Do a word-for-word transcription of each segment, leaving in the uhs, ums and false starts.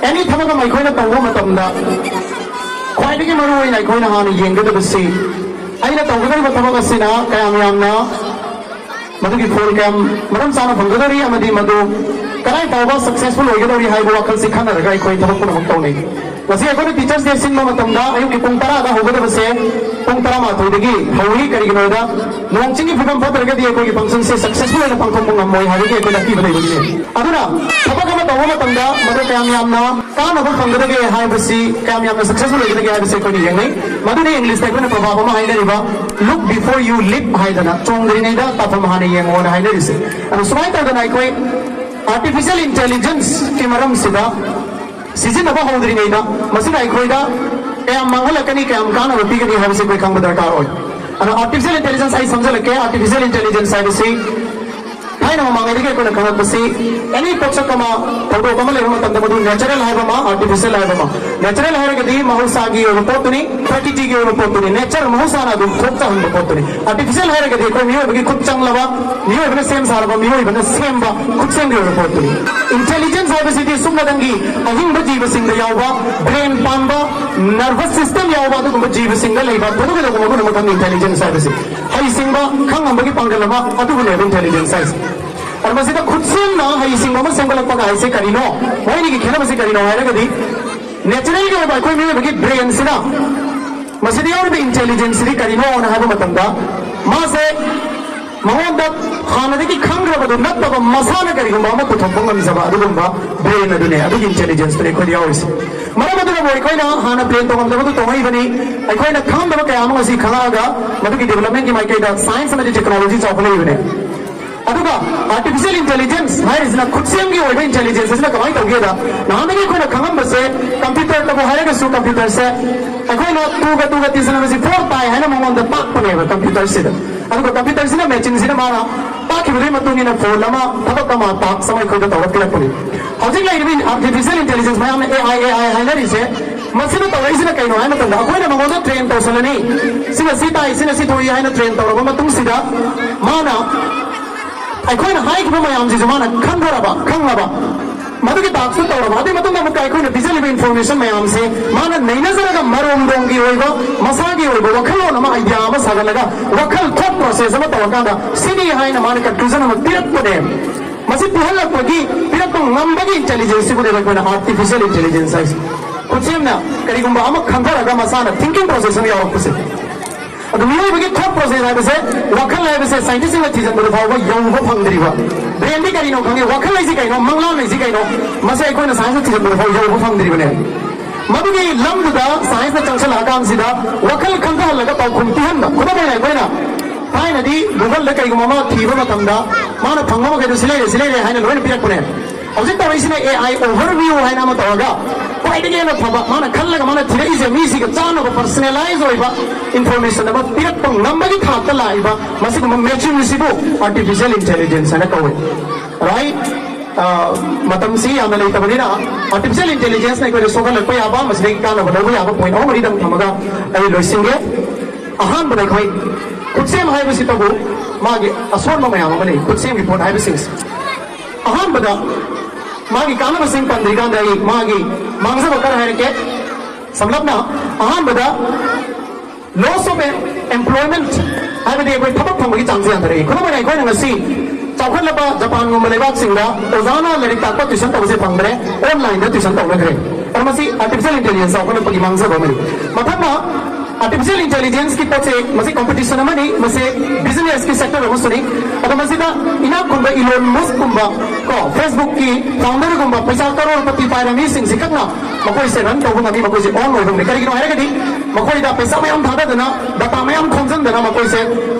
ꯑꯦꯅꯤ ꯊꯕꯛ ꯑꯃ ꯑꯩꯈꯣꯏꯅ ꯇꯧꯕ ꯃꯇꯝꯗ ꯈ꯭ꯋꯥꯏꯗꯒꯤ ꯃꯔꯨ ꯑꯣꯏꯅ ꯑꯩꯈꯣꯏꯅ ꯍꯥꯟꯅ ꯌꯦꯡꯒꯗꯕꯁꯤ, ꯑꯩꯅ ꯇꯧꯒꯗꯧꯔꯤꯕ ꯊꯕꯛ ꯑꯁꯤꯅ ꯀꯌꯥꯝ ꯌꯥꯝꯅ ꯃꯗꯨꯒꯤ ꯐꯣꯜ ꯀꯌꯥꯝ ꯃꯔꯝ ꯆꯥꯅ ꯐꯪꯒꯗꯧꯔꯤ ꯑꯃꯗꯤ ꯃꯗꯨ ꯀꯗꯥꯏ ꯐꯥꯎꯕ ꯁꯛꯁꯦꯁꯐꯨꯜ ꯑꯣꯏꯒꯗꯧꯔꯤ ꯍꯥꯏꯕ ꯋꯥꯈꯜꯁꯤ ꯈꯟꯅꯔꯒ ꯑꯩꯈꯣꯏ ꯊꯕꯛ ꯄꯨꯝꯅꯃꯛ ꯇꯧꯅꯩ꯫ ꯉꯁꯤ ꯑꯩꯈꯣꯏꯅ ꯇꯤꯆꯔꯁ ꯗꯦ ꯁꯤꯟꯕ ꯃꯇꯝꯗ ꯑꯌꯨꯛꯀꯤ ꯄꯨꯡ ꯇꯔꯥꯗ ꯍꯧꯒꯗꯕꯁꯦ ꯄꯨꯡ ꯇꯔꯥꯃꯥꯊꯣꯏꯗꯒꯤ ꯍꯧꯏ꯫ ꯀꯔꯤꯒꯤꯅꯣꯗ ꯅꯣꯡ ꯆꯤꯡꯒꯤ ꯐꯤꯕꯝ ꯐꯠꯇ꯭ꯔꯒꯗꯤ ꯑꯩꯈꯣꯏꯒꯤ ꯐꯪꯁꯟꯁꯦ ꯁꯛꯁꯦꯁꯐꯨꯜ ꯑꯣꯏꯅ ꯄꯥꯡꯊꯣꯛꯄ ꯉꯝꯃꯣꯏ ꯍꯥꯏꯕꯒꯤ ꯑꯩꯈꯣꯏꯅ ꯑꯀꯤꯕ ꯂꯩꯕꯒꯤꯅꯤ꯫ ꯑꯗꯨꯅ ꯊꯕꯛ ꯑꯃ ꯇꯧꯕ ꯃꯇꯝꯗ ꯃꯗꯨ ꯀꯌꯥꯝ ꯌꯥꯝꯅ ꯀꯥꯟꯅꯕ ꯐꯪꯒꯗꯒꯦ ꯍꯥꯏꯕꯁꯤ, ꯀꯌꯥꯝ ꯌꯥꯝꯅ ꯁꯛꯁꯦꯁꯐꯨꯜ ꯑꯣꯏꯒꯗꯒꯦ ꯍꯥꯏꯕꯁꯤ ꯑꯩꯈꯣꯏꯅ ꯌꯦꯡꯅꯩ꯫ ꯃꯗꯨꯅ ꯏꯪꯂꯤꯁꯇ ꯑꯩꯈꯣꯏꯅ ꯄ꯭ꯔꯣꯚꯥꯕ ꯑꯃ ꯍꯥꯏꯅꯔꯤꯕ "Look before you leap" ꯍꯥꯏꯗꯅ, "ꯆꯣꯡꯗ꯭ꯔꯤꯉꯩꯗ ꯇꯥꯐꯝ ꯍꯥꯟꯅ ꯌꯦꯡꯉꯣꯅ" ꯍꯥꯏꯅꯔꯤꯁꯦ꯫ ꯑꯗꯣ ꯁꯨꯃꯥꯏꯅ ꯇꯧꯗꯅ ꯑꯩꯈꯣꯏ ꯑꯥꯔꯇꯤꯐꯤꯁꯤꯌꯦꯜ ꯏꯟꯇꯦꯂꯤꯖꯦꯟꯁꯀꯤ ꯃꯔꯝꯁꯤꯗ ꯁꯤꯖꯤꯟꯅꯕ ꯍꯧꯗ꯭ꯔꯤꯉꯩꯗ ꯃꯁꯤꯅ ꯑꯩꯈꯣꯏꯗ ꯀꯌꯥꯝ ꯃꯥꯡꯍꯜꯂꯛꯀꯅꯤ, ꯀꯌꯥꯝ ꯀꯥꯟꯅꯕ ꯄꯤꯒꯅꯤ ꯍꯥꯏꯕꯁꯤ ꯑꯩꯈꯣꯏ ꯈꯪꯕ ꯗꯔꯀꯥꯔ ꯑꯣꯏ꯫ ꯑꯗꯣ ꯑꯥꯔꯇꯤꯐꯤꯁꯤꯌꯦꯜ ꯏꯟꯇꯦꯂꯤꯖꯦꯟꯁ ꯑꯩ ꯁꯝꯖꯜꯂꯛꯀꯦ꯫ ꯑꯥꯔꯇꯤꯐꯤꯁꯤꯌꯦꯜ ꯏꯟꯇꯦꯂꯤꯖꯦꯟꯁ ꯍꯥꯏꯕꯁꯤ ꯊꯥꯏꯅ ꯃꯃꯥꯡꯉꯩꯗꯒꯤ ꯑꯩꯈꯣꯏꯅ ꯈꯪꯉꯛꯄꯁꯤ, ꯑꯦꯅꯤ ꯄꯣꯠꯁꯛ ꯑꯃ, ꯊꯧꯗꯣꯛ ꯑꯃ ꯂꯩꯕ ꯃꯇꯝꯗ ꯃꯗꯨ ꯅꯦꯆꯔꯦꯜ ꯍꯥꯏꯕ ꯑꯃ, ꯑꯥꯔꯇꯤꯐꯤꯁꯤꯌꯦꯜ ꯍꯥꯏꯕ ꯑꯃ꯫ ꯅꯦꯆꯔꯦꯜ ꯍꯥꯏꯔꯒꯗꯤ ꯃꯍꯧꯁꯥꯒꯤ ꯑꯣꯏꯕ ꯄꯣꯠꯇꯨꯅꯤ, ꯄ꯭ꯔꯀꯤꯇꯤꯒꯤ ꯑꯣꯏꯕ ꯄꯣꯠꯇꯨꯅꯤ, ꯅꯦꯆꯔ, ꯃꯍꯧꯁꯥꯅ ꯑꯗꯨꯝ ꯊꯣꯛꯆꯍꯟꯕ ꯄꯣꯠꯇꯨꯅꯤ꯫ ꯑꯥꯔꯇꯤꯐꯤꯁꯤꯌꯦꯜ ꯍꯥꯏꯔꯒꯗꯤ ꯑꯩꯈꯣꯏ ꯃꯤꯑꯣꯏꯕꯒꯤ ꯈꯨꯠ ꯆꯪꯂꯕ, ꯃꯤꯑꯣꯏꯕꯅ ꯁꯦꯝ ꯁꯥꯔꯕ, ꯃꯤꯑꯣꯏꯕꯅ ꯁꯦꯝꯕ ꯈꯨꯠꯁꯦꯝꯒꯤ ꯑꯣꯏꯕ ꯄꯣꯠꯇꯨꯅꯤ꯫ ꯏꯟꯇꯦꯂꯤꯖꯦꯟꯁ ꯍꯥꯏꯕꯁꯤꯗꯤ ꯁꯨꯞꯅꯇꯪꯒꯤ ꯑꯍꯤꯡꯕ ꯖꯤꯕꯁꯤꯡꯗ ꯌꯥꯎꯕ, ꯕ꯭ꯔꯦꯟ ꯄꯥꯟꯕ, ꯅꯔꯚꯁ ꯁꯤꯁꯇꯦꯝ ꯌꯥꯎꯕ ꯑꯗꯨꯒꯨꯝꯕ ꯖꯤꯕꯁꯤꯡꯗ ꯂꯩꯕ ꯊꯣꯏꯗꯣꯛ ꯍꯦꯟꯗꯣꯛꯄ ꯃꯒꯨꯟ ꯑꯃꯈꯛꯅꯤ ꯏꯟꯇꯦꯂꯤꯖꯦꯟꯁ ꯍꯥꯏꯕꯁꯤ꯫ ꯍꯩꯁꯤꯡꯕ, ꯈꯪꯉꯝꯕꯒꯤ ꯄꯥꯡꯒꯜ ꯑꯃ, ꯑꯗꯨꯕꯨꯅꯦꯕ ꯏꯟꯇꯦꯂꯤꯖꯦꯟꯁ ꯍꯥꯏꯁꯦ꯫ ꯑꯗꯣ ꯃꯁꯤꯗ ꯈꯨꯠꯁꯦꯝꯅ ꯍꯩꯁꯤꯡꯕ ꯑꯃ ꯁꯦꯝꯒꯠꯂꯛꯄꯒ ꯍꯥꯏꯁꯦ ꯀꯔꯤꯅꯣ? ꯃꯣꯏꯅꯤꯒꯤ ꯈꯦꯠꯅꯕꯁꯤ ꯀꯔꯤꯅꯣ ꯍꯥꯏꯔꯒꯗꯤ, ꯅꯦꯆꯔꯦꯜꯒꯤ ꯑꯣꯏꯕ ꯑꯩꯈꯣꯏ ꯃꯤꯑꯣꯏꯕꯒꯤ ꯕ꯭ꯔꯦꯟꯁꯤꯅ ꯃꯁꯤꯗ ꯌꯥꯎꯔꯤꯕ ꯏꯟꯇꯦꯂꯤꯖꯦꯟꯁꯁꯤꯗꯤ ꯀꯔꯤꯅꯣꯅ ꯍꯥꯏꯕ ꯃꯇꯝꯗ, ꯃꯥꯁꯦ ꯃꯉꯣꯟꯗ ꯍꯥꯟꯅꯗꯒꯤ ꯈꯪꯈ꯭ꯔꯕꯗꯨ ꯅꯠꯇꯕ ꯃꯁꯥꯅ ꯀꯔꯤꯒꯨꯝꯕ ꯑꯃ ꯄꯨꯊꯣꯛꯄ ꯉꯝꯖꯕ ꯑꯗꯨꯒꯨꯝꯕ ꯕ꯭ꯔꯦꯟ ꯑꯗꯨꯅꯦ, ꯑꯗꯨꯒꯤ ꯏꯟꯇꯦꯂꯤꯖꯦꯟꯁꯇꯨꯅꯦ ꯑꯩꯈꯣꯏꯗ ꯌꯥꯎꯔꯤꯁꯦ꯫ ꯃꯔꯝ ꯑꯗꯨꯅꯕꯨ ꯑꯩꯈꯣꯏꯅ ꯍꯥꯟꯅ ꯄ꯭ꯂꯦꯟ ꯇꯣꯡꯉꯝꯗꯕꯗꯨ ꯇꯣꯡꯉꯛꯏꯕꯅꯤ, ꯑꯩꯈꯣꯏꯅ ꯈꯪꯗꯕ ꯀꯌꯥ ꯑꯃ ꯉꯁꯤ ꯈꯪꯉꯛꯑꯒ ꯃꯗꯨꯒꯤ ꯗꯤꯕꯂꯞꯃꯦꯟꯒꯤ ꯃꯥꯏꯀꯩꯗ ꯁꯥꯏꯟꯁ ꯑꯃꯗꯤ ꯇꯦꯛꯅꯣꯂꯣꯖꯤ ꯆꯥꯎꯈꯠꯂꯛꯏꯕꯅꯤ꯫ ꯑꯗꯨꯒ ꯑꯥꯔꯇꯤꯐꯤꯁꯤꯌꯦꯜ ꯏꯟꯇꯦꯂꯤꯖꯦꯟꯁ ꯍꯥꯏꯔꯤꯁꯤꯅ, ꯈꯨꯠꯁꯦꯝꯒꯤ ꯑꯣꯏꯕ ꯏꯟꯇꯦꯂꯤꯖꯦꯟꯁ ꯑꯁꯤꯅ ꯀꯃꯥꯏꯅ ꯇꯧꯒꯦꯗ, ꯅꯍꯥꯟꯗꯒꯤ ꯑꯩꯈꯣꯏꯅ ꯈꯪꯉꯝꯕꯁꯦ, ꯀꯝꯄ꯭ꯌꯨꯇꯔꯗꯕꯨ ꯍꯥꯏꯔꯒꯁꯨ ꯀꯝꯄ꯭ꯌꯨꯇꯔꯁꯦ ꯑꯩꯈꯣꯏꯅ ꯇꯨꯒ ꯇꯨꯒ ꯇꯤꯟꯁꯤꯟꯅꯕꯁꯤ ꯐꯣꯔ ꯇꯥꯏ ꯍꯥꯏꯅ ꯃꯉꯣꯟꯗ ꯇꯥꯛꯄꯅꯦꯕ ꯀꯝꯄ꯭ꯌꯨꯇꯔꯁꯤꯗ꯫ ꯑꯗꯨꯒ ꯀꯝꯄ꯭ꯌꯨꯇꯔꯁꯤꯅ, ꯃꯦꯆꯤꯟꯁꯤꯅ ꯃꯥꯅ ꯇꯥꯛꯈꯤꯕꯗꯨꯒꯤ ꯃꯇꯨꯡ ꯏꯟꯅ ꯐꯣꯟ ꯑꯃ, ꯊꯕꯛ ꯑꯃ, ꯇꯥꯛꯁ ꯑꯃ ꯑꯩꯈꯣꯏꯗ ꯇꯧꯔꯛꯄꯤꯔꯛꯄꯅꯤ꯫ ꯍꯧꯖꯤꯛ ꯂꯩꯔꯤꯕ ꯑꯥꯔꯇꯤꯐꯤꯁꯤꯌꯦꯜ ꯏꯟꯇꯦꯂꯤꯖꯦꯟꯁ ꯃꯌꯥꯝꯅ, ꯑꯦ ꯑꯥꯏ, ꯑꯦ ꯑꯥꯏ ꯍꯥꯏꯅꯔꯤꯁꯦ, ꯃꯁꯤꯅ ꯇꯧꯔꯛꯏꯁꯤꯅ ꯀꯩꯅꯣ ꯍꯥꯏ ꯃꯇꯝꯗ, ꯑꯩꯈꯣꯏꯅ ꯃꯉꯣꯟꯗ ꯇ꯭ꯔꯦꯟ ꯇꯧꯁꯜꯂꯅꯤ, ꯁꯤꯅ ꯁꯤ ꯇꯥꯏ, ꯁꯤꯅ ꯁꯤ ꯊꯣꯛꯏ ꯍꯥꯏꯅ ꯇ꯭ꯔꯦꯟ ꯇꯧꯔꯕ ꯃꯇꯨꯡꯁꯤꯗ, ꯃꯥꯅ ꯑꯩꯈꯣꯏꯅ ꯍꯥꯏꯈꯤꯕ ꯃꯌꯥꯝꯁꯤꯁꯨ ꯃꯥꯅ ꯈꯪꯊꯔꯕ, ꯈꯪꯉꯕ, ꯃꯗꯨꯒꯤ ꯇꯥꯛꯁꯇꯨ ꯇꯧꯔꯕ, ꯑꯗꯨꯒꯤ ꯃꯇꯨꯡꯗ ꯑꯃꯨꯛꯀ ꯑꯩꯈꯣꯏꯅ ꯄꯤꯖꯔꯤꯕ ꯏꯟꯐꯣꯔꯃꯦꯁꯟ ꯃꯌꯥꯝꯁꯦ ꯃꯥꯅ ꯅꯩꯅꯖꯔꯒ ꯃꯔꯣꯝꯗꯣꯝꯒꯤ ꯑꯣꯏꯕ ꯃꯁꯥꯒꯤ ꯑꯣꯏꯕ ꯋꯥꯈꯜꯂꯣꯟ ꯑꯃ, ꯑꯥꯏꯗꯤꯌꯥ ꯑꯃ ꯁꯥꯒꯠꯂꯒ ꯋꯥꯈꯜ ꯊꯣꯠ ꯄ꯭ꯔꯣꯁꯦꯁ ꯑꯃ ꯇꯧꯔꯀꯥꯟꯗ ꯁꯤꯅꯤ ꯍꯥꯏꯅ ꯃꯥꯅ ꯀꯟꯀ꯭ꯂꯨꯖꯟ ꯑꯃ ꯄꯤꯔꯛꯄꯅꯦ꯫ ꯃꯁꯤ ꯄꯤꯍꯜꯂꯛꯄꯒꯤ, ꯄꯤꯔꯛꯄ ꯉꯝꯕꯒꯤ ꯏꯟꯇꯦꯂꯤꯖꯦꯟꯁꯁꯤꯕꯨꯅꯦꯕ ꯑꯩꯈꯣꯏꯅ ꯑꯥꯔꯇꯤꯐꯤꯁꯤꯌꯦꯜ ꯏꯟꯇꯦꯂꯤꯖꯦꯟꯁ ꯍꯥꯏꯁꯦ꯫ ꯈꯨꯠꯁꯦꯝꯅ ꯀꯔꯤꯒꯨꯝꯕ ꯑꯃ ꯈꯟꯊꯔꯒ ꯃꯁꯥꯅ ꯊꯤꯡꯀꯤꯡ ꯄ꯭ꯔꯣꯁꯦꯁ ꯑꯃ ꯌꯥꯎꯔꯛꯄꯁꯦ꯫ ꯑꯗꯨ ꯃꯤꯑꯣꯏꯕꯒꯤ ꯊꯣꯠ ꯄ꯭ꯔꯣꯁꯦꯁ ꯍꯥꯏꯕꯁꯦ, ꯋꯥꯈꯜ ꯍꯥꯏꯕꯁꯦ ꯁꯥꯏꯟꯇꯤꯁꯁꯤꯡꯅ ꯊꯤꯖꯤꯟꯕꯗ ꯐꯥꯎꯕ ꯌꯧꯕ ꯐꯪꯗ꯭ꯔꯤꯕ꯫ ꯕ꯭ꯔꯦꯟꯗꯤ ꯀꯔꯤꯅꯣ ꯈꯪꯉꯤ, ꯋꯥꯈꯜ ꯍꯥꯏꯁꯤ ꯀꯩꯅꯣ, ꯃꯪꯂꯥꯟ ꯍꯥꯏꯁꯤ ꯀꯩꯅꯣ, ꯃꯁꯤ ꯑꯩꯈꯣꯏꯅ ꯁꯥꯏꯟꯁꯅ ꯊꯤꯖꯤꯟꯕꯗ ꯐꯥꯎ ꯌꯧꯕ ꯐꯪꯗ꯭ꯔꯤꯕꯅꯦ꯫ ꯃꯗꯨꯒꯤ ꯂꯝꯗꯨꯗ ꯁꯥꯏꯟꯁꯅ ꯆꯪꯁꯤꯜꯂꯛꯑꯀꯥꯟꯁꯤꯗ ꯋꯥꯈꯜ ꯈꯟꯊꯍꯜꯂꯒ ꯄꯥꯎꯈꯨꯝ ꯄꯤꯍꯟꯕ꯫ ꯈꯨꯗꯝ ꯑꯣꯏꯅ ꯑꯩꯈꯣꯏꯅ ꯊꯥꯏꯅꯗꯤ ꯒꯨꯒꯜꯗ ꯀꯩꯒꯨꯝꯕ ꯑꯃ ꯊꯤꯕ ꯃꯇꯝꯗ ꯃꯥꯅ ꯐꯪꯕ ꯃꯈꯩꯗꯣ ꯁꯤ ꯂꯩꯔꯦ, ꯁꯤ ꯂꯩꯔꯦ ꯍꯥꯏꯅ ꯂꯣꯏꯅ ꯄꯤꯔꯛꯄꯅꯦ꯫ ꯍꯧꯖꯤꯛ ꯇꯧꯔꯛꯏꯁꯤꯅ ꯑꯦ ꯑꯥꯏ ꯑꯣꯚꯔꯚ꯭ꯌꯨ ꯍꯥꯏꯅ ꯑꯃ ꯇꯧꯔꯒ ꯈ꯭ꯋꯥꯏꯗꯒꯤ ꯍꯦꯟꯅ ꯐꯕ, ꯃꯥꯅ ꯈꯜꯂꯒ ꯃꯥꯅ ꯊꯤꯔꯛꯏꯁꯦ ꯃꯤꯁꯤꯒ ꯆꯥꯟꯅꯕ ꯄꯔꯁꯅꯦꯂꯥꯏꯖ ꯑꯣꯏꯕ ꯏꯟꯐꯣꯔꯃꯦꯁꯟ ꯑꯃ ꯄꯤꯔꯛꯄ ꯉꯝꯕꯒꯤ ꯊꯥꯛꯇ ꯂꯥꯛꯏꯕ ꯃꯁꯤꯒꯨꯝꯕ ꯃꯦꯆꯤꯟꯁꯤꯕꯨ ꯑꯥꯔꯇꯤꯐꯤꯁꯤꯌꯦꯜ ꯏꯟꯇꯦꯂꯤꯖꯦꯟꯁ ꯍꯥꯏꯅ ꯀꯧꯏ꯫ ꯔꯥꯏꯠ? ꯑ, ꯃꯇꯝꯁꯤ ꯌꯥꯝꯅ ꯂꯩꯇꯕꯅꯤꯅ ꯑꯥꯔꯇꯤꯐꯤꯁꯤꯌꯦꯜ ꯏꯟꯇꯦꯂꯤꯖꯦꯟꯁꯅ ꯑꯩꯈꯣꯏꯗ ꯁꯣꯛꯍꯜꯂꯛꯄ ꯌꯥꯕ, ꯃꯁꯤꯗꯒꯤ ꯀꯥꯟꯅꯕ ꯂꯧꯕ ꯌꯥꯕ ꯄꯣꯏꯟ ꯑꯍꯨꯝ ꯃꯔꯤꯗꯪ ꯊꯝꯃꯒ ꯑꯩ ꯂꯣꯏꯁꯤꯟꯒꯦ꯫ ꯑꯍꯥꯟꯕꯗ ꯑꯩꯈꯣꯏ ꯈꯨꯠꯁꯦꯝ ꯍꯥꯏꯕꯁꯤꯇꯕꯨ ꯃꯥꯒꯤ ꯑꯁꯣꯟꯕ ꯃꯌꯥꯝ ꯑꯃ ꯂꯩ, ꯈꯨꯠꯁꯦꯝꯒꯤ ꯄꯣꯠ ꯍꯥꯏꯕꯁꯤꯡꯁꯦ꯫ ꯑꯍꯥꯟꯕꯗ ꯃꯥꯒꯤ ꯀꯥꯟꯅꯕꯁꯤꯡ ꯄꯟꯗ꯭ꯔꯤꯀꯥꯟꯗ ꯑꯩ ꯃꯥꯒꯤ ꯃꯥꯡꯖꯕ ꯈꯔ ꯍꯥꯏꯔꯛꯀꯦ꯫ ꯁꯝꯂꯞꯅ, ꯑꯍꯥꯟꯕꯗ loss of employment ꯍꯥꯏꯕꯗꯤ ꯑꯩꯈꯣꯏ ꯊꯕꯛ ꯐꯪꯕꯒꯤ ꯆꯥꯡꯁꯦ ꯍꯟꯊꯔꯛꯏ꯫ ꯈꯨꯗꯝ ꯑꯣꯏꯅ ꯑꯩꯈꯣꯏꯅ ꯉꯁꯤ ꯆꯥꯎꯈꯠꯂꯕ ꯖꯄꯥꯟꯒꯨꯝꯕ ꯂꯩꯕꯥꯛꯁꯤꯡꯗ ꯑꯣꯖꯥꯅ ꯂꯥꯏꯔꯤꯛ ꯇꯥꯛꯄ ꯇ꯭ꯌꯨꯁꯟ ꯇꯧꯕꯁꯦ ꯐꯪꯗ꯭ꯔꯦ, ꯑꯣꯟꯂꯥꯏꯟꯗ ꯇ꯭ꯌꯨꯁꯟ ꯇꯧꯅꯈ꯭ꯔꯦ꯫ ꯑꯗꯣ ꯃꯁꯤ ꯑꯥꯔꯇꯤꯐꯤꯁꯤꯌꯦꯜ ꯏꯟꯇꯦꯂꯤꯖꯦꯟꯁ ꯆꯥꯎꯈꯠꯂꯛꯄꯒꯤ ꯃꯥꯡꯖꯕ ꯑꯃꯅꯤ꯫ ꯃꯊꯪꯅ, ꯑꯥꯔꯇꯤꯐꯤꯁꯤꯌꯦꯜ ꯏꯟꯇꯦꯂꯤꯖꯦꯟꯁꯀꯤ ꯄꯣꯠꯁꯦ ꯃꯁꯤ ꯀꯝꯄꯤꯇꯤꯁꯟ ꯑꯃꯅꯤ, ꯃꯁꯤ ꯕꯤꯖꯤꯅꯦꯁꯀꯤ ꯁꯦꯛꯇꯔ ꯑꯃꯁꯨꯅꯤ꯫ ꯑꯗꯣ ꯃꯁꯤꯗ ꯏꯅꯥꯛ ꯈꯨꯟꯕ ꯏꯂꯣꯟ ꯃꯁꯛꯀꯨꯝꯕ, ꯀꯣ, ꯐꯦꯁꯕꯨꯛꯀꯤ ꯐꯥꯎꯟꯗꯔꯒꯨꯝꯕ, ꯄꯩꯁꯥ ꯀꯔꯣꯔꯄꯇꯤ ꯄꯥꯏꯕ ꯃꯤꯁꯤꯡꯁꯤ ꯈꯛꯅ ꯃꯈꯣꯏꯁꯦ ꯔꯟ ꯇꯧꯕ ꯉꯝꯃꯤ, ꯃꯈꯣꯏꯁꯦ ꯑꯣꯟ ꯑꯣꯏꯕ ꯉꯝꯃꯤ꯫ ꯀꯔꯤꯒꯤꯅꯣ ꯍꯥꯏꯔꯒꯗꯤ ꯃꯈꯣꯏꯗ ꯄꯩꯁꯥ ꯃꯌꯥꯝ ꯊꯥꯗꯗꯅ, ꯗꯇꯥ ꯃꯌꯥꯝ ꯈꯣꯝꯖꯤꯟꯗꯅ ꯃꯈꯣꯏꯁꯦ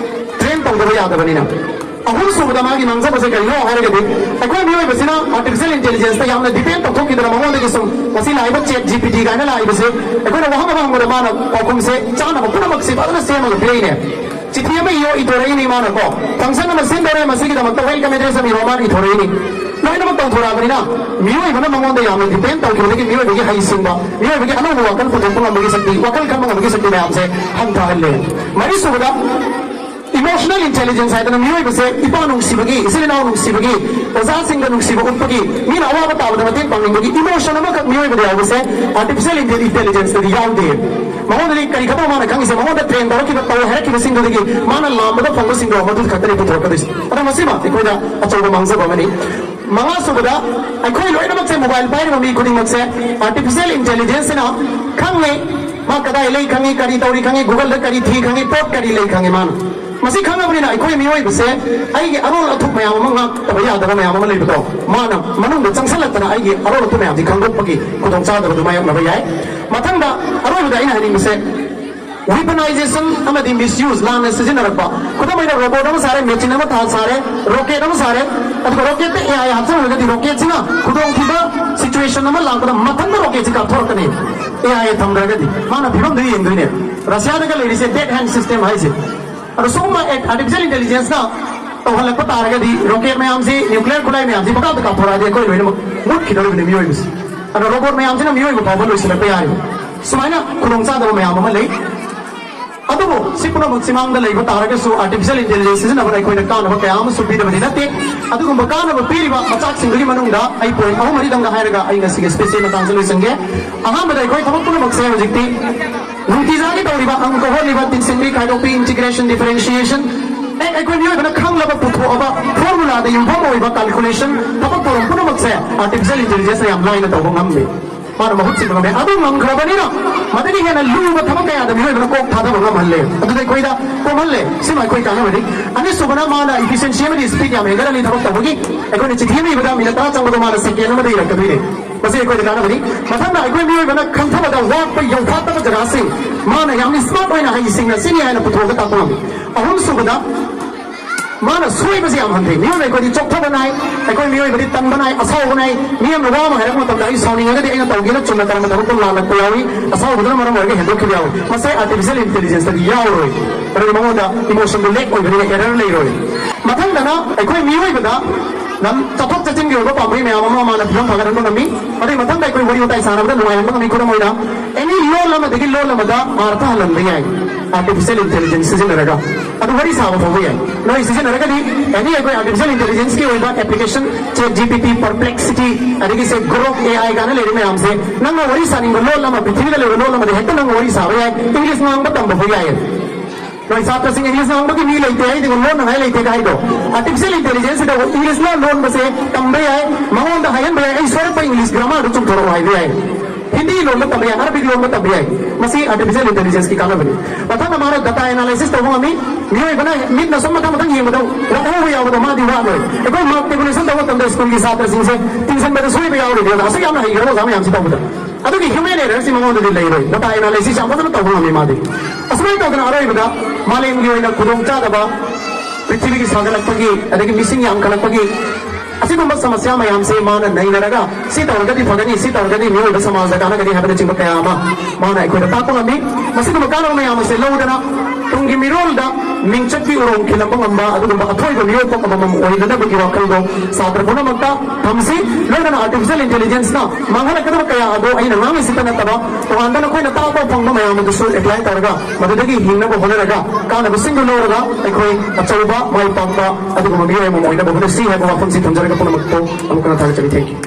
ꯇ꯭ꯔꯦꯟ ꯇꯧꯗꯕ ꯌꯥꯗꯕꯅꯤꯅ꯫ ꯑꯍꯨꯝꯁꯨꯕꯗ ꯃꯥꯒꯤ ꯃꯥꯡꯖꯕꯁꯦ ꯀꯔꯤꯅꯣ ꯍꯥꯏꯔꯒꯗꯤ, ꯑꯩꯈꯣꯏ ꯃꯤꯑꯣꯏꯕꯁꯤꯅ ꯑꯥꯔꯇꯤꯐꯤꯁꯤꯌꯦꯜ ꯏꯟꯇꯦꯂꯤꯖꯦꯟꯁꯇ ꯌꯥꯝꯅ ꯗꯤꯄꯦꯟ ꯇꯧꯊꯣꯛꯈꯤꯗꯅ ꯃꯉꯣꯟꯗꯒꯤ ꯁꯨꯝ ꯉꯁꯤ ꯂꯥꯛꯏꯕ ꯆꯦꯠ ꯖꯤ ꯄꯤ ꯇꯤ ꯀꯥꯏꯅ ꯂꯥꯛꯏꯕꯁꯦ, ꯑꯩꯈꯣꯏꯅ ꯋꯥꯍꯪ ꯑꯃ ꯍꯪꯕꯗ ꯃꯥꯅ ꯄꯥꯎꯈꯨꯝꯁꯦ ꯆꯥꯅꯕ ꯄꯨꯝꯅꯃꯛꯁꯦ ꯐꯖꯅ ꯁꯦꯝꯃꯒ ꯄꯤꯔꯛꯏꯅꯦ꯫ ꯆꯤꯊꯤ ꯑꯃ ꯏꯌꯣ ꯏꯊꯣꯔꯛꯏꯅꯤ ꯃꯥꯅ ꯀꯣ, ꯐꯪꯁꯟ ꯑꯃ ꯁꯤꯟꯗꯧꯔꯦ, ꯃꯁꯤꯒꯤꯗꯃꯛꯇ ꯋꯦꯜꯀꯝ ꯑꯦꯗ꯭ꯔꯦꯁ ꯑꯃ ꯏꯔꯣ, ꯃꯥꯅ ꯏꯊꯣꯔꯛꯏꯅꯤ꯫ ꯂꯣꯏꯅꯃꯛ ꯇꯧꯊꯣꯔꯛꯑꯕꯅꯤꯅ ꯃꯤꯑꯣꯏꯕꯅ ꯃꯉꯣꯟꯗ ꯌꯥꯝꯅ ꯗꯤꯄꯦꯟ ꯇꯧꯈꯤꯕꯗꯒꯤ ꯃꯤꯑꯣꯏꯕꯒꯤ ꯍꯩꯁꯤꯡꯕ, ꯃꯤꯑꯣꯏꯕꯒꯤ ꯑꯅꯧꯕ ꯋꯥꯈꯜ ꯄꯨꯊꯣꯛꯄ ꯉꯝꯕꯒꯤ ꯁꯛꯇꯤ, ꯋꯥꯈꯜ ꯈꯟꯕ ꯉꯝꯕꯒꯤ ꯁꯛꯇꯤ ꯃꯌꯥꯝꯁꯦ ꯍꯟꯊꯍꯜꯂꯦ꯫ ꯃꯔꯤꯁꯨꯕꯗ, Emotional intelligence ꯍꯥꯏꯗꯅ ꯃꯤꯑꯣꯏꯕꯁꯦ ꯏꯄꯥ ꯅꯨꯡꯁꯤꯕꯒꯤ, ꯏꯆꯤꯜ ꯏꯅꯥꯎ ꯅꯨꯡꯁꯤꯕꯒꯤ, ꯑꯣꯖꯥꯁꯤꯡꯒ ꯅꯨꯡꯁꯤꯕ ꯎꯠꯄꯒꯤ, ꯃꯤꯅ ꯑꯋꯥꯕ ꯇꯥꯕꯗ ꯃꯇꯦꯡ ꯄꯥꯡꯅꯤꯡꯕꯒꯤ emotion ꯑꯃꯈꯛ ꯃꯤꯑꯣꯏꯕꯗ ꯌꯥꯎꯕꯁꯦ artificial intelligence ꯇꯗꯤ ꯌꯥꯎꯗꯦ꯫ ꯃꯉꯣꯟꯗꯗꯤ ꯀꯔꯤ ꯈꯛꯇ ꯃꯥꯅ ꯈꯪꯉꯤꯁꯦ? ꯃꯉꯣꯟꯗ train ꯇꯧꯔꯛꯈꯤꯕ, ꯇꯧ ꯍꯥꯏꯔꯛꯈꯤꯕꯁꯤꯡꯗꯨꯗꯒꯤ ꯃꯥꯅ ꯂꯥꯝꯕꯗ ꯐꯪꯕꯁꯤꯡꯗꯣ ꯃꯗꯨ ꯈꯛꯇꯅꯤ ꯄꯨꯊꯣꯔꯛꯀꯗꯣꯏꯁꯦ꯫ ꯑꯗꯣ ꯃꯁꯤꯃ ꯑꯩꯈꯣꯏꯗ ꯑꯆꯧꯕ ꯃꯥꯡꯖꯕ ꯑꯃꯅꯤ꯫ ꯃꯉꯥꯁꯨꯕꯗ, ꯑꯩꯈꯣꯏ ꯂꯣꯏꯅꯃꯛꯁꯦ, mobile ꯄꯥꯏꯔꯤꯕ ꯃꯤ ꯈꯨꯗꯤꯡꯃꯛꯁꯦ artificial intelligence ꯁꯤꯅ ꯈꯪꯉꯦ꯫ ꯃꯥ ꯀꯗꯥꯏ ꯂꯩ ꯈꯪꯉꯤ, ꯀꯔꯤ ꯇꯧꯔꯤ ꯈꯪꯉꯤ, Google ꯗ ꯀꯔꯤ ꯊꯤ ꯈꯪꯉꯤ, ꯄꯣꯠ ꯀꯔꯤ ꯂꯩ ꯈꯪꯉꯤ ꯃꯥꯅ꯫ ꯃꯁꯤ ꯈꯪꯉꯕꯅꯤꯅ ꯑꯩꯈꯣꯏ ꯃꯤꯑꯣꯏꯕꯁꯦ ꯑꯩꯒꯤ ꯑꯔꯣꯜ ꯑꯊꯨꯞ ꯃꯌꯥꯝ ꯑꯃ ꯉꯥꯛꯇꯕ ꯌꯥꯗꯕ ꯃꯌꯥꯝ ꯑꯃ ꯂꯩꯕꯗꯣ ꯃꯥꯅ ꯃꯅꯨꯡꯗ ꯆꯪꯁꯤꯜꯂꯛꯇꯅ ꯑꯩꯒꯤ ꯑꯔꯣꯜ ꯑꯊꯨꯞ ꯃꯌꯥꯝꯁꯤ ꯈꯪꯗꯣꯛꯄꯒꯤ ꯈꯨꯗꯣꯡꯆꯥꯗꯕꯗꯨ ꯃꯥꯌꯣꯛꯅꯕ ꯌꯥꯏ꯫ ꯃꯊꯪꯗ, ꯑꯔꯣꯏꯕꯗ ꯑꯩꯅ ꯍꯥꯏꯅꯤꯡꯕꯁꯦ, weaponization ꯑꯃꯗꯤ misuse, ꯂꯥꯟꯅ ꯁꯤꯖꯤꯟꯅꯔꯛꯄ꯫ ꯈꯨꯗꯝ ꯑꯣꯏꯅ, robot ꯑꯃ ꯁꯥꯔꯦ, machine ꯑꯃ ꯊꯥ ꯁꯥꯔꯦ, rocket ꯑꯃ ꯁꯥꯔꯦ, ꯑꯗꯨꯒ rocket ꯇ AI ꯍꯥꯞꯆꯤꯟꯈ꯭ꯔꯒꯗꯤ rocket ꯁꯤꯅ ꯈꯨꯗꯣꯡꯊꯤꯕ situation ꯑꯃ ꯂꯥꯛꯄꯗ ꯃꯊꯟꯇ rocket ꯁꯤ ꯀꯥꯞꯊꯣꯔꯛꯀꯅꯤ꯫ AI ꯊꯝꯈ꯭ꯔꯒꯗꯤ ꯃꯥꯅ ꯐꯤꯕꯝꯗꯨ ꯌꯦꯡꯗꯣꯏꯅꯦ꯫ ꯔꯁꯤꯌꯥꯗꯒ ꯂꯩꯔꯤꯁꯦ dead hand system ꯍꯥꯏꯁꯦ꯫ ꯑꯗꯣ ꯁꯤꯒꯨꯝꯕ artificial intelligence ꯅ ꯇꯧꯍꯜꯂꯛꯄ ꯇꯥꯔꯒꯗꯤ rocket ꯃꯌꯥꯝꯁꯤ, nuclear ꯈꯨꯠꯂꯥꯏ ꯃꯌꯥꯝꯁꯤ ꯄꯪꯀꯥꯞꯇ ꯀꯥꯞꯊꯣꯔꯛꯑꯗꯤ ꯑꯩꯈꯣꯏ ꯂꯣꯏꯅꯃꯛ ꯃꯨꯠꯈꯤꯗꯧꯔꯤꯕꯅꯤ ꯃꯤꯑꯣꯏꯕꯁꯤ꯫ ꯑꯗꯣ robot ꯃꯌꯥꯝꯁꯤꯅ ꯃꯤꯑꯣꯏꯕ ꯐꯥꯎꯕ ꯂꯣꯏꯁꯤꯜꯂꯛꯄ ꯌꯥꯔꯤꯕ꯫ ꯁꯨꯃꯥꯏꯅ ꯈꯨꯗꯣꯡꯆꯥꯗꯕ ꯃꯌꯥꯝ ꯑꯃ ꯂꯩ꯫ ꯑꯗꯨꯕꯨ ꯁꯤ ꯄꯨꯝꯅꯃꯛꯁꯤ ꯃꯥꯡꯗ ꯂꯩꯕ ꯇꯥꯔꯒꯁꯨ artificial intelligence ꯁꯤꯖꯤꯟꯅꯕꯅ ꯑꯩꯈꯣꯏꯗ ꯀꯥꯟꯅꯕ ꯀꯌꯥ ꯑꯃꯁꯨ ꯄꯤꯗꯕꯗꯤ ꯅꯠꯇꯦ꯫ ꯑꯗꯨꯒꯨꯝꯕ ꯀꯥꯟꯅꯕ ꯄꯤꯔꯤꯕ ꯃꯆꯥꯛꯁꯤꯡꯗꯨꯒꯤ ꯃꯅꯨꯡꯗ ꯑꯩ point ꯑꯍꯨꯝ ꯃꯔꯤꯗꯪꯒ ꯍꯥꯏꯔꯒ ꯑꯩ ꯉꯁꯤꯒꯤ speech ꯁꯤ ꯃꯇꯥꯡꯁꯤꯗ ꯂꯣꯏꯁꯤꯟꯒꯦ꯫ ꯑꯍꯥꯟꯕꯗ, ꯑꯩꯈꯣꯏ ꯊꯕꯛ ꯄꯨꯝꯅꯃꯛꯁꯦ ꯍꯧꯖꯤꯛꯇꯤ ꯅꯨꯡꯇꯤꯖꯥꯒꯤ ꯇꯧꯔꯤꯕ ꯑꯪꯀ ꯍꯣꯠꯂꯤꯕ, ꯇꯤꯟꯁꯤꯟꯕꯤ, ꯈꯥꯏꯗꯣꯛꯄꯤ, integration, ꯑꯦ, ꯑꯩꯈꯣꯏ ꯃꯤꯑꯣꯏꯕꯅ ꯈꯪꯂꯕ, ꯄꯨꯊꯣꯛꯑꯕ, formula ꯗ ꯌꯨꯝꯐꯝ ꯑꯣꯏꯕ calculation, ꯊꯕꯛ ꯊꯧꯔꯝ ꯄꯨꯝꯅꯃꯛꯁꯦ artificial intelligence ꯅ ꯌꯥꯝ ꯂꯥꯏꯅ ꯇꯧꯕ ꯉꯝꯃꯤ꯫ ꯃꯥꯅ ꯃꯍꯨꯠ ꯁꯤꯟꯕ ꯉꯝꯃꯦ꯫ ꯑꯗꯨ ꯉꯝꯈ꯭ꯔꯕꯅꯤꯅ ꯃꯗꯒꯤ ꯍꯦꯟꯅ ꯂꯨꯕ ꯊꯕꯛ ꯀꯌꯥꯗ ꯃꯤꯑꯣꯏꯕꯅ ꯀꯣꯛ ꯊꯥꯗꯕ ꯉꯝꯍꯜꯂꯦ꯫ ꯑꯗꯨꯗ ꯑꯩꯈꯣꯏꯗ ꯀꯣꯝꯍꯜꯂꯦ꯫ ꯁꯤꯃ ꯑꯩꯈꯣꯏ ꯀꯥꯟꯅꯕꯅꯤ꯫ ꯑꯅꯤꯁꯨꯕꯅ, ꯃꯥꯅ efficiency ꯑꯃꯗꯤ speed ꯌꯥꯝ ꯍꯦꯟꯒꯠꯍꯜꯂꯤ ꯊꯕꯛ ꯇꯧꯕꯒꯤ꯫ ꯑꯩꯈꯣꯏꯅ ꯆꯤꯊꯤ ꯑꯃ ꯏꯕꯗ ꯃꯤꯅꯠ ꯇꯔꯥ ꯆꯪꯕꯗꯣ ꯃꯥꯅ second ꯑꯃꯗ ꯏꯔꯛꯀꯗꯣꯏꯅꯦ꯫ ꯃꯁꯤ ꯑꯩꯈꯣꯏꯗ ꯀꯥꯟꯅꯕꯅꯤ꯫ ꯃꯊꯪꯗ, ꯑꯩꯈꯣꯏ ꯃꯤꯑꯣꯏꯕꯅ ꯈꯟꯊꯕꯗ ꯋꯥꯠꯄ, ꯌꯧꯐꯥꯠꯇꯕ ꯖꯒꯥꯁꯤꯡ ꯃꯥꯅ ꯌꯥꯝꯅ smart ꯑꯣꯏꯅ, ꯍꯩꯁꯤꯡꯅ ꯁꯤꯅꯤ ꯍꯥꯏꯅ ꯄꯨꯊꯣꯛꯑꯒ ꯇꯥꯛꯄ ꯉꯝꯃꯤ꯫ ꯑꯍꯨꯝꯁꯨꯕꯗ, ꯃꯥꯅ ꯁꯣꯏꯕꯁꯦ ꯌꯥꯝ ꯍꯟꯊꯩ꯫ ꯃꯤꯑꯣꯏꯕ ꯑꯩꯈꯣꯏꯗꯤ ꯆꯣꯛꯊꯕ ꯅꯥꯏ, ꯑꯩꯈꯣꯏ ꯃꯤꯑꯣꯏꯕꯗꯤ ꯇꯟꯕ ꯅꯥꯏ, ꯑꯁꯥꯎꯕ ꯅꯥꯏ꯫ ꯃꯤ ꯑꯃꯅ ꯋꯥ ꯑꯃ ꯍꯥꯏꯔꯛꯄ ꯃꯇꯝꯗ ꯑꯩ ꯁꯥꯎꯅꯤꯡꯉꯒꯗꯤ ꯑꯩꯅ ꯇꯧꯒꯦꯅ ꯆꯨꯝꯅ ꯇꯧꯔꯝꯕ ꯊꯕꯛꯇꯣ ꯂꯥꯜꯂꯛꯄ ꯌꯥꯎꯏ, ꯑꯁꯥꯎꯕꯗꯨꯅ ꯃꯔꯝ ꯑꯣꯏꯔꯒ ꯍꯦꯟꯗꯣꯛꯈꯤꯕ ꯌꯥꯎꯏ꯫ ꯃꯁꯤ artificial intelligence ꯇꯗꯤ ꯌꯥꯎꯔꯣꯏ, ꯃꯔꯝꯗꯤ ꯃꯉꯣꯟꯗ emotion ꯗꯨ lack ꯑꯣꯏꯕꯅꯤꯅ error ꯂꯩꯔꯣꯏ꯫ ꯃꯊꯪꯗꯅ, ꯑꯩꯈꯣꯏ ꯃꯤꯑꯣꯏꯕꯗ ꯂꯝ ꯆꯠꯊꯣꯛ ꯆꯠꯁꯤꯟꯒꯤ ꯑꯣꯏꯕ ꯄꯥꯝꯕꯩ ꯃꯌꯥꯝ ꯑꯃ ꯃꯥꯅ ꯐꯤꯕꯝ ꯐꯒꯠꯍꯟꯕ ꯉꯝꯃꯤ꯫ ꯑꯗꯨꯒꯤ ꯃꯊꯪꯗ ꯑꯩꯈꯣꯏ ꯋꯥꯔꯤ ꯋꯥꯇꯥꯏ ꯁꯥꯟꯅꯕꯗ ꯅꯨꯡꯉꯥꯏꯍꯟꯕ ꯉꯝꯃꯤ꯫ ꯈꯨꯗꯝ ꯑꯣꯏꯅ, any ꯂꯣꯜ ꯑꯃꯗꯒꯤ ꯂꯣꯜ ꯑꯃꯗ ꯑꯥꯔꯊ ꯍꯜꯍꯟꯕ ꯌꯥꯏ꯫ ꯑꯥꯔꯇꯤꯐꯤꯁꯤꯌꯦꯜ ꯏꯟꯇꯦꯂꯤꯖꯦꯟꯁ ꯁꯤꯖꯤꯟꯅꯔꯒ ꯑꯗꯨ ꯋꯥꯔꯤ ꯁꯥꯕ ꯐꯥꯎꯕ ꯌꯥꯏ꯫ ꯅꯣꯏ ꯁꯤꯖꯤꯟꯅꯔꯒꯗꯤ ꯑꯦꯅꯤ ꯑꯩꯈꯣꯏ ꯑꯥꯔꯇꯤꯐꯤꯁꯤꯌꯦꯜ ꯏꯟꯇꯦꯂꯤꯖꯦꯟꯁꯀꯤ ꯑꯣꯏꯕ ꯑꯦꯄ꯭ꯂꯤꯀꯦꯁꯟ, ꯆꯦꯠ ꯖꯤ ꯄꯤ ꯇꯤ, ꯄꯔꯄ꯭ꯂꯦꯛꯁꯤꯇꯤ, ꯑꯗꯒꯤ ꯁꯦ ꯒ꯭ꯔꯣꯛ ꯑꯦ ꯑꯥꯏ ꯀꯥꯏꯅ ꯂꯩꯔꯤ ꯃꯌꯥꯝꯁꯦ, ꯅꯪꯅ ꯋꯥꯔꯤ ꯁꯥꯅꯤꯡꯕ ꯂꯣꯜ ꯑꯃ, ꯄ꯭ꯔꯤꯊꯤꯕꯤꯗ ꯂꯩꯕ ꯂꯣꯜ ꯑꯃꯗ ꯍꯦꯛꯇ ꯅꯪꯅ ꯋꯥꯔꯤ ꯁꯥꯕ ꯌꯥꯏ, ꯏꯪꯂꯤꯁ ꯉꯥꯡꯕ ꯇꯝꯕ ꯐꯥꯎ ꯌꯥꯏ꯫ ꯅꯣꯏ ꯁꯥꯇ꯭ꯔꯁꯤꯡ ꯏꯪꯂꯤꯁ ꯉꯥꯡꯕꯒꯤ ꯃꯤ ꯂꯩꯇꯦ, ꯑꯩꯗꯤ ꯂꯣꯟꯅꯉꯥꯏ ꯂꯩꯇꯦꯒ ꯍꯥꯏꯗꯣ, ꯑꯥꯔꯇꯤꯐꯤꯁꯤꯌꯦꯜ ꯏꯟꯇꯦꯂꯤꯖꯦꯟꯁꯁꯤꯗ ꯏꯪꯂꯤꯁ ꯂꯣꯟ ꯂꯣꯟꯕꯁꯦ ꯇꯝꯕ ꯌꯥꯏ, ꯃꯉꯣꯟꯗ ꯍꯥꯏꯍꯟꯕ ꯌꯥꯏ, "ꯑꯩ ꯁꯣꯏꯔꯛꯄ ꯏꯪꯂꯤꯁ ꯒ꯭ꯔꯥꯃꯥꯔꯗꯨ ꯆꯨꯝꯊꯣꯔꯛꯑꯣ" ꯍꯥꯏꯕ ꯌꯥꯏ, ꯍꯤꯟꯗꯤ ꯂꯣꯟꯕ ꯇꯝꯕ ꯌꯥꯏ, ꯑꯔꯕꯤꯛ ꯂꯣꯟꯕ ꯇꯝꯕ ꯌꯥꯏ꯫ ꯃꯁꯤ ꯑꯥꯔꯇꯤꯐꯤꯁꯤꯌꯦꯜ ꯏꯟꯇꯦꯂꯤꯖꯦꯟꯁꯀꯤ ꯀꯥꯟꯅꯕꯅꯤ꯫ ꯃꯊꯪꯗ ꯃꯥꯅ ꯗꯇꯥ ꯑꯦꯅꯥꯂꯥꯏꯁꯤꯁ ꯇꯧꯕ ꯉꯝꯃꯤ꯫ ꯃꯤꯑꯣꯏꯕꯅ ꯃꯤꯠꯅ ꯁꯨꯝ ꯃꯊꯪ ꯃꯊꯪ ꯌꯦꯡꯕꯗ ꯋꯥꯍꯧꯕ ꯌꯥꯎꯕꯗꯣ ꯃꯥꯗꯤ ꯋꯥꯠꯂꯣꯏ꯫ ꯑꯩꯈꯣꯏ ꯃꯥꯔꯛ ꯇꯦꯕꯨꯂꯦꯁꯟ ꯇꯧꯕ ꯃꯇꯝꯗ ꯁ꯭ꯀꯨꯜꯒꯤ ꯁꯥꯇ꯭ꯔꯁꯤꯡꯁꯦ ꯇꯤꯟꯁꯤꯟꯕꯗ ꯁꯣꯏꯕ ꯌꯥꯎꯔꯤꯅꯦ꯫ ꯑꯗ ꯑꯁꯨꯛ ꯌꯥꯝꯅ ꯍꯩꯈ꯭ꯔꯕ ꯑꯣꯖꯥ ꯃꯌꯥꯝꯁꯤ ꯇꯧꯕꯗ꯫ ꯑꯗꯨꯒꯤ ꯍ꯭ꯌꯨꯃꯦꯟ ꯑꯦꯔꯔꯁꯤ ꯃꯉꯣꯟꯗꯗꯤ ꯂꯩꯔꯣꯏ꯫ ꯗꯇꯥ ꯑꯦꯅꯥꯂꯥꯏꯁꯤꯁ ꯌꯥꯝ ꯐꯖꯅ ꯇꯧꯕ ꯉꯝꯃꯤ ꯃꯥꯗꯤ꯫ ꯑꯁꯨꯃꯥꯏꯅ ꯇꯧꯗꯅ ꯑꯔꯣꯏꯕꯗ ꯃꯥꯂꯦꯝꯒꯤ ꯑꯣꯏꯅ ꯈꯨꯗꯣꯡꯆꯥꯗꯕ, ꯄ꯭ꯔꯤꯊꯤꯕꯤꯒꯤ ꯁꯥꯒꯠꯂꯛꯄꯒꯤ, ꯑꯗꯒꯤ ꯃꯤꯁꯤꯡ ꯌꯥꯝꯈꯠꯂꯛꯄꯒꯤ ꯑꯁꯤꯒꯨꯝꯕ ꯁꯃꯁ꯭ꯌꯥ ꯃꯌꯥꯝꯁꯦ ꯃꯥꯅ ꯅꯩꯅꯔꯒ ꯁꯤ ꯇꯧꯔꯒꯗꯤ ꯐꯒꯅꯤ, ꯁꯤ ꯇꯧꯔꯒꯗꯤ ꯃꯤꯑꯣꯏꯕ ꯁꯃꯥꯖꯗ ꯀꯥꯟꯅꯒꯅꯤ ꯍꯥꯏꯕꯅꯆꯤꯡꯕ ꯀꯌꯥ ꯑꯃ ꯃꯥꯅ ꯑꯩꯈꯣꯏꯗ ꯇꯥꯛꯄ ꯉꯝꯃꯤ꯫ ꯃꯁꯤꯒꯨꯝꯕ ꯀꯥꯟꯅꯕ ꯃꯌꯥꯝ ꯑꯁꯦ ꯂꯧꯗꯅ ꯇꯨꯡꯒꯤ ꯃꯤꯔꯣꯜꯗ ꯃꯤꯡꯆꯠꯀꯤ ꯎꯔꯣꯡ ꯈꯤꯜꯂꯝꯕ ꯉꯝꯕ ꯑꯗꯨꯒꯨꯝꯕ ꯑꯊꯣꯏꯕ ꯃꯤꯑꯣꯏ ꯄꯣꯛ ꯑꯃꯃꯝ ꯑꯣꯏꯅꯅꯕꯒꯤ ꯋꯥꯈꯜꯗꯣ ꯁꯥꯇ꯭ꯔ ꯄꯨꯝꯅꯃꯛꯇ ꯊꯝꯁꯤ꯫ ꯂꯣꯏꯅꯅ ꯑꯥꯔꯇꯤꯐꯤꯁꯤꯌꯦꯜ ꯏꯟꯇꯦꯂꯤꯖꯦꯟꯁꯅ ꯃꯥꯡꯍꯜꯂꯛꯀꯗꯕ ꯀꯌꯥ ꯑꯗꯣ ꯑꯩꯅ ꯉꯥꯡꯉꯤꯁꯤꯇ ꯅꯠꯇꯕ ꯇꯣꯉꯥꯟꯕ ꯅꯈꯣꯏꯅ ꯇꯥꯕ ꯐꯪꯕ ꯃꯌꯥꯝ ꯑꯗꯨꯁꯨ ꯑꯦꯄ꯭ꯂꯥꯏ ꯇꯧꯔꯒ ꯃꯗꯨꯗꯒꯤ ꯍꯤꯡꯅꯕ ꯍꯣꯠꯅꯔꯒ ꯀꯥꯟꯅꯕꯁꯤꯡꯗꯨ ꯂꯧꯔꯒ ꯑꯩꯈꯣꯏ ꯑꯆꯧꯕ ꯃꯥꯏ ꯄꯥꯛꯄ ꯑꯗꯨꯒꯨꯝꯕ ꯃꯤꯑꯣꯏ ꯑꯃ ꯑꯣꯏꯅꯕ ꯍꯣꯠꯅꯁꯤ ꯍꯥꯏꯕ ꯋꯥꯐꯝꯁꯤ ꯊꯝꯖꯔꯒ ꯄꯨꯝꯅꯃꯛꯄꯨ ꯑꯃꯨꯛ ꯍꯟꯅ ꯊꯥꯒꯠꯆꯔꯤ꯫ Thank you꯫